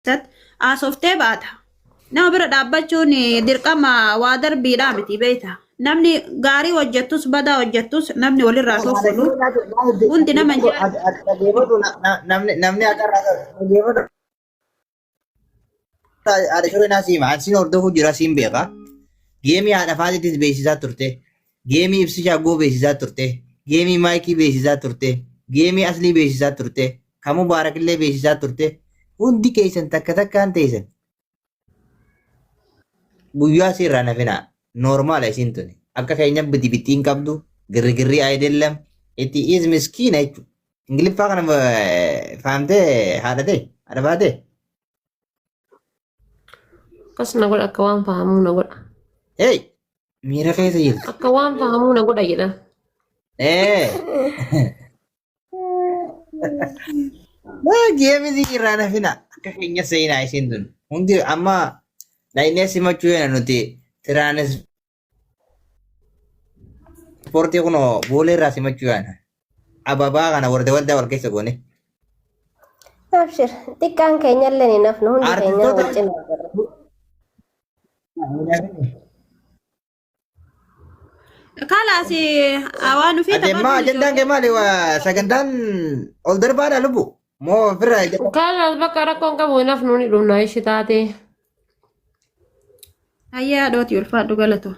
keessatti haasoftee baata. Nama bira dhaabbachuun dirqama waa darbiidhaa miti beekta. Namni gaarii hojjettus badaa hojjettus namni walirraa soffolu hundi nama hin jaalatu. Namni akka dhaggeeffatu haadha shuree naa siima. Asiin hordofuu jira siin beeka. Geemii haadha faatittis beeksisaa turte. Geemii ibsishaa goo beeksisaa turte. Geemii maayikii beeksisaa turte. Geemii aslii beeksisaa turte. Kan mubaarakillee beeksisaa turte. Hundi keessan takka takkaan teessan. Guyyaa sirraa nafinaa. Noormaala isiin tuni. Akka keenya biti bittiin qabdu girrigirrii ayidellem. Itti is miskiina jechuudha. Ingiliffaa kana fahamtee haadha ta'e haadha baatee. Akkas na godha akka waan fahamuu na godha. Hey! Miira keessa jirti. Akka waan fahamuu na godha jedha. Ee. Geemisi irraa nafina. Akka keenya seenaa isiin tun. Hundi amma dhaynee simachuu yana nuti tiraanispoortii kunoo boolee irraa simachuu yana. Ababaa kana warda waldaa wal keessa goone. Abshir xiqqaan keenyallee ni nafnu hundi keenya Artistoota wal cinaa jirra. Kalaas waan ofii Ati amma taphatu ajandaan kee maali? Sagantaan ol darbaadha lubbu. Moo ofirraa Kalaas bakka rakkoon qabu hin hafnu ni dhumna ishi taate. Ayyaa haadhooti ulfaadhu galatu.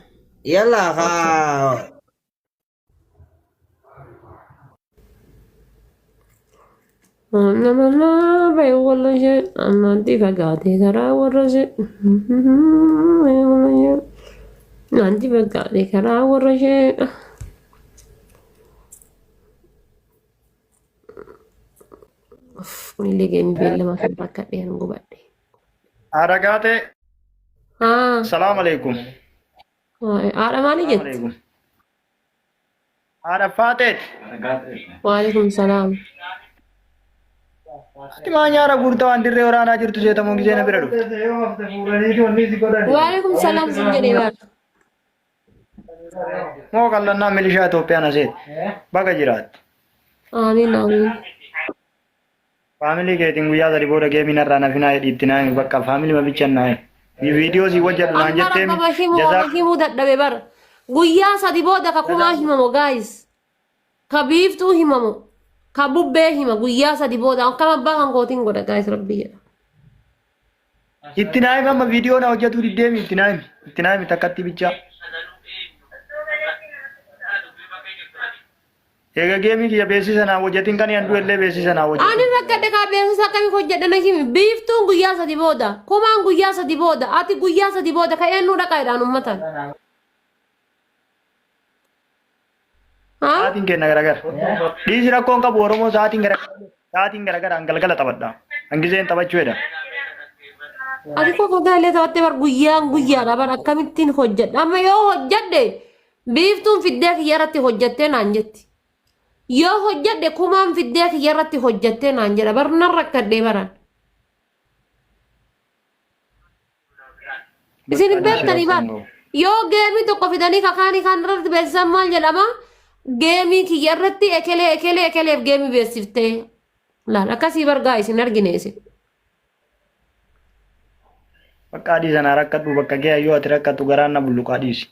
Yalla haa. Nama baay'ee warra ishee ammaatti fagaatee karaa warra ishee. Naanti fagaatee karaa warra ishee. Kunillee geemii beellama kan bakka dheeran gubadhe. Haadha Haa. Salaam alaikum. Haadha maalii Salaam jette? alaikum. Haadha Faateeti. Waalaikum salaam. Ati maa nyaara guurtaa waan dirree waraanaa jirtu seetamuun gisee na bira dhufte. Waalaikum salaam sin jedhee bara. Moo qallannaa milishaa Itoophiyaa na seete. Baga jiraatte. Amiin amiin. Faamilii keetiin guyyaa sadi booda geemii narraa na finaa jedhi itti naa himi bakka faamilii mabichan naa himi. Viidiyoo sii hojjedhu naan Amma jetteemi rabbama himuu jazaa amma himuu dadhabe bara. Guyyaa sadi booda ka kumaa himamu gaayis. Ka biiftuu himamu. Ka bubbee hima guyyaa sadi booda akkam abbaa kan kootiin godha gaayis rabbii jedha. Itti naa himi amma viidiyoo na hojjetuu diddeemi itti naa himi itti naa himi takkatti bichaa. Eega geemii kiyya beeksisa naa hojjetin kan an du'ellee beeksisa naa Ani hojjetin. rakkadhe kaa beeksisa akkamii hojjedhe na himi. Biiftuun guyyaa sadi booda. Kumaan guyyaa sadi booda. Ati guyyaa sadi booda ka eenyuu dhaqa jedhaan uummataan. Haa? Sa'aatiin keenya garagara. Dhiisi rakkoon qabu Oromoo sa'aatiin garagara. Sa'aatiin garagara an galgala taphadha. An giseen taphachuu jedha. Ati koo fagaalee taphattee bar guyyaan guyyaadha bar akkamittiin hojjedha. Amma yoo hojjedhe Biiftuun fiddee kiyya irratti hojjattee naan jetti. Yoo hojjadhe kumaan fiddee kiyya irratti hojjattee naan jedha. Bar nan rakkadhee baran. Isin hin beektanii bar. Yoo geemii tokko fidanii kakaanii kaan irratti beeksisan maal jedhama? Geemii kiyya irratti ekelee ekelee ekeleef geemii beeksiftee. Laal akkasii bargaa isin argine isin. Bakka dhiisa naa rakkadhu bakka kee yoo ati rakkattu garaan na bulluqaa dhiisi.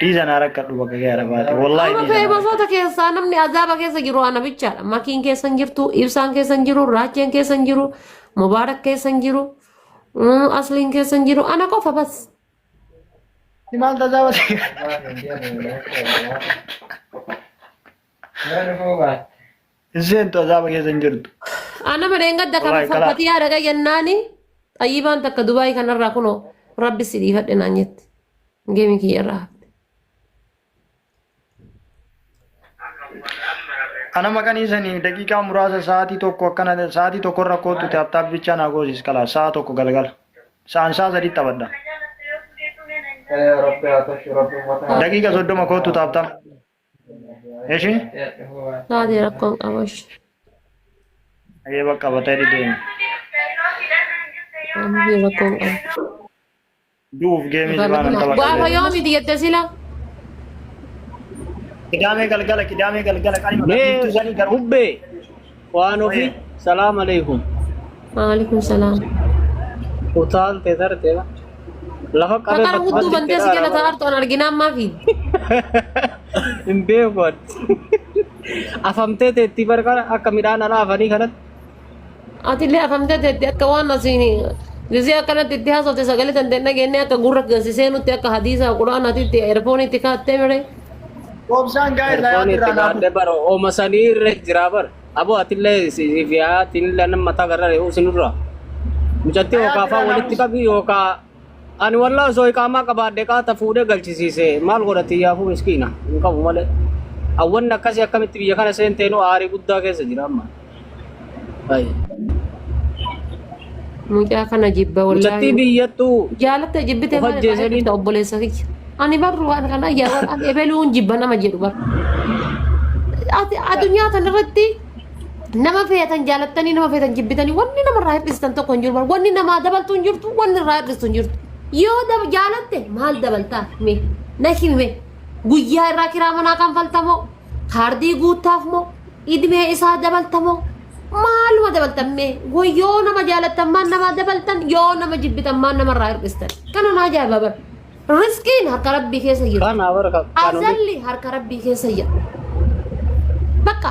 Dhiisa naa rakkadhu bakka kee arafaati. Wallaahi Amma dhiisa naa rakkadhu. feemasoota keessaa namni azaaba keessa jiru ana bichaadha. Makiin keessa hin jirtu, ibsaan keessa hin jiru, raacheen keessa hin jiru, mubaarak keessa hin jiru, asliin keessa hin jiru. Ana qofa bas. Ati maal tasaaba ta'e? Hin seentu azaaba keessa hin jirtu. Ana madeen gadda kan Wallaahi kalaa. fatiyaa dhaqa jennaani xayyibaan takka Dubaayii kanarraa kunoo rabbi si dhiifadhe naan jette. Geemii kiyya irraa hafte. Ana maqanii sanii daqiiqaa muraasa sa'aatii tokko akkana sa'aatii tokko irra kootu taaptaap bichaa naa goosis kalaa sa'a tokko galgala. Sa'aan sa'a sadii taphadha. Daqiiqa 30 kootu taaptaap. Eshi? Taatee rakkoon qabu ishi. Ayyee bakka batee deemi. Ammoo rakkoon qabu. Du'uuf geemii si baana Gaafa taphadha. yoomiti jette sila? Kidaamee galgala kidaamee galgala qalima Mee biiftuu sanii garuu. bubbee waan ofii salaam alaikum. Waalaikum salaam. Utaalte tarte. Lafa qabee Kakara hudduu bantee si jala taa'artu an arginaan maa fiidi? Hin beeku ati. Afamtee teetti barqara akka midhaan alaa afanii kanatti. Atillee afamtee teetti akka waan asiin gisee akkanatti itti haasofte sagalee tan ta'e dhageenye akka gurra gasisee nutti akka hadiisa quraanaatitti eerfoonitti kaattee mire. Obsaan gaa'e Erfoon layaa itti irraa naa gaadde bara ooma sanii irra jira bara. Aboo atillee siif yaatiin nama mataa garra ree'uu sinurra. Mucattii yookaan afaan walitti qabi yookaan ani wallaa osoo iqaamaa qabaadhe qaata fuudhee galchisiise maal godhati yaafuu miskiina hin qabu malee. Awwanni akkasii akkamitti biyya kana seenteenuu aarii guddaa keessa jira amma. Baay'ee. Mucaa kana jibba Mucattii wallaahi. biyyattuu Jaalatte jibbite of maal irraa ajjeesanii eeggata obboleessa kiyya. Ani barru waan kana yaa waan ebeluun jibba nama jedhu bar. Ati addunyaa kana irratti nama feetan jaalattanii nama feetan jibbitanii wanni namarraa hir'istan tokko hin jiru bar. Wanni namaa dabaltu hin jirtu wanni irraa hir'istu hin jirtu. Yoo jaalatte maal dabaltaa mee na himi mee guyyaa irraa kiraa manaa kanfaltamoo kaardii guuttaaf moo idmee isaa dabaltamoo maaluma dabaltan mee yoo nama jaalattan maal namaa dabaltan yoo nama jibbitan maal namarraa hir'istan kana na ajaa'iba bar. Riskiin harka rabbii keessa jira. Kana bara kan Azalli harka rabbii keessa jira. Bakka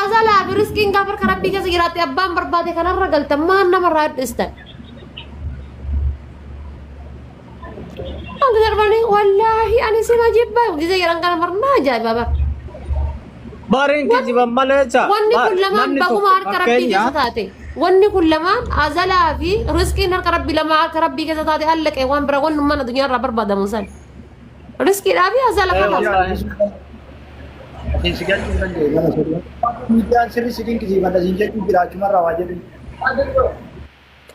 azalaa fi riskiin gaafa harka rabbii keessa jiraatte abbaan barbaade kanarra galtan maal namarraa hir'istan. Hanga darbanii wallaahi ani sima jibba gisee jedhan kana marnaa ajaa'iba bara. Bariin kijiban malee jecha. Wanni kun lamaan Namni baguma tokko harka rabbii keessa fakkeenya taate. Wanni kun lamaan azalaa fi riskiin harka rabbii lamaa harka rabbii keessa taate allaqee waan bira wannummaan addunyaa irraa barbaadamu san. Riskiidhaa fi azala Eh, kanaaf. wallaahi. Isin si galchuu hin dandeenye. Miidiyaan sirri si dinqisiifadha siin jechuu jiraachumarraa waa jedhu.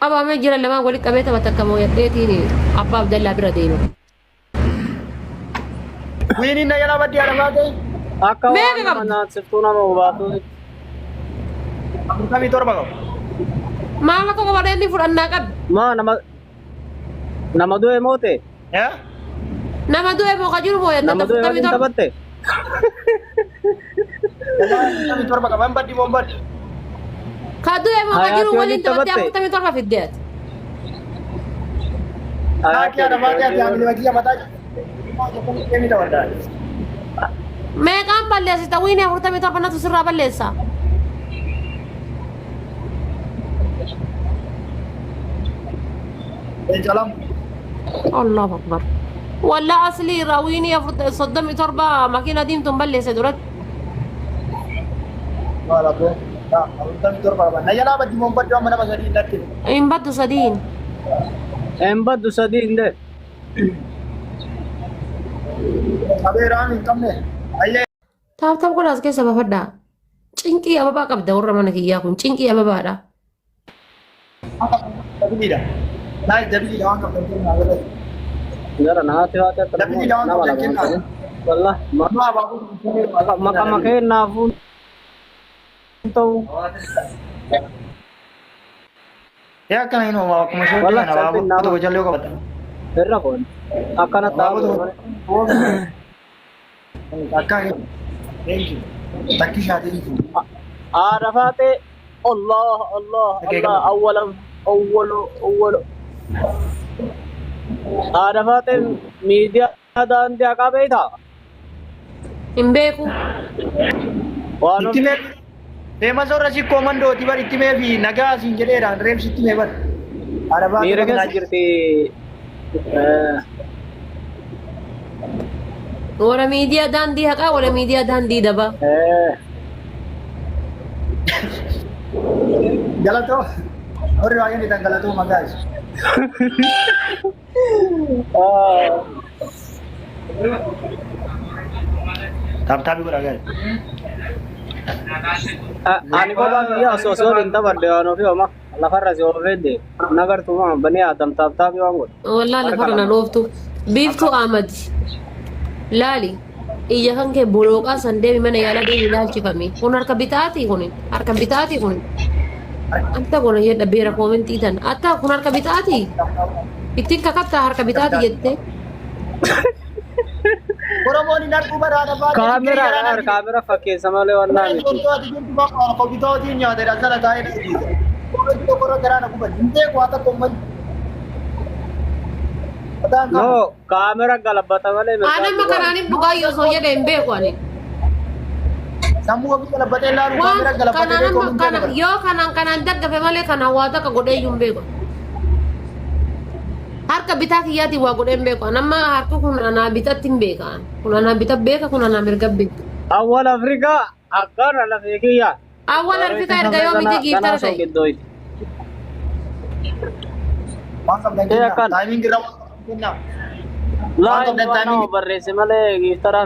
Qabamee jira lamaan walitti qabee tapha takka mooyadheetiin abbaa Abdallaa bira deema. Wiiniin na jalaa baddii haadha baatee Akka Meeqa waan nama qabdi? naatsiftuu nama hubaatu. 47 qaba. Maal akka qofa inni fudhannaa qabdi. Maa nama nama du'e moote? Eh? Nama du'e moo ka jiru mooyatta Nama du'e afurtamii waliin torba. taphatte? 47 qaba. Hin baddi moo hin baddi? Ka du'e moo ka jiru Hayaatii waliin waliin taphatte taphatte? 47 fidde ati. Haati haadha baatee ati haamile makiyya mataa jedhamee ta'uu Meeqaan balleessita wiini 47 natu sirraa balleessa. Leenca Allahu Akbar. Walla aslii irraa wiinii 37 makiina diimtuun balleesse duratti. 47 qaba. Na jalaa baddi moo hin baddu amma nama sadii hin dhaqqine. Hin baddu sadiin. Hin baddu sadii hin dee. Qabeeraan hin qabne. Ayyee. Taaptaap godhaa as keessa baafadhaa. Cinqii ababaa qabda warra mana kiyyaa kun cinqii ababaadha. Dabiliidha. Laayif dabiliidha waan qabdan kennaa irratti. Gara naati haati akka Dabilii lama nama qabdan lama kennaa. ta'e. Wallah Amma abaaboo maqama kennaafuu ta'u. Yaa akkana hin uumaa akkuma ishee Wallah hojjetan abaaboo salphin nama. tokko jallee qabata. Irra koon. Akkana Abaaboo taa'u. tokko akka thank you. Takki shaatiin kun. Haadha faatee Allah Allah Allah awwalam awwalu awwalu. Haadha faatee miidiyaa daandii haqaa beektaa? Hin beeku. Waan Itti mee deema soorra si koomandooti bar itti mee fi nagaa siin jedheera reebsi itti mee bar. Haadha miira baatee keessa jirti. Wara miidiyaa daandii haqaa wara miidiyaa daandii dabaa. Galatoo warri waa kennitan galatoo maqaa isa. Taaptaabii godhaa gaari. Ani kophaa biyya osoo si waliin taphadhe waan ofii homa lafarra si oofee deema. Nagartuma banii aadam taaptaabii waan godhe. Wallaa Harka lafarra na lama. dhooftu. Biiftuu Ahmad. Laali. Iyya kan kee bolooqaa san deemi mana yaala deemi ilaalchifami. Kun harka bitaati kun. Harka bitaati kun. Atta kun jedha beera koomentii tan. Atta kun harka bitaati. Ittiin kakattaa harka bitaati jettee. Oromoon hin argu bara haadha baatee Kaamera kaamera fakkeessa malee wallaa miti. Kobbitootiin nyaatedha sana taa'ee dha. Koomenti tokko irra garaa na guban. Hin beeku haa takka uummanni. Mataan qabu. No, kaamera galabbata malee Ani amma kanaaniif dhugaa yoo osoo jedhe hin beeku ani. Sammuu ofii galabbatee ilaalu Waan kaamera galabbatee kanaan amma koomentii kana dabarsa. yoo kanaan kanaan daggafe malee kanaan waa takka godhee iyyuu hin beeku. Harka bitaa kiyyaatiin waa godhee hin beeku. Ani amma harka kun anaa bitatti hin beeka. Kun anaa bita beeka kun anaa mirga beeka. Awwal Afrikaa akkana lafee kiyya. Awwal Afrikaa erga yoo miti giiftara ta'e. Waan qabdan Ee, kennaa. akkan. Taayimiin irra waan qabdan kennaa. Laa inni waan nama barreesse malee giiftara.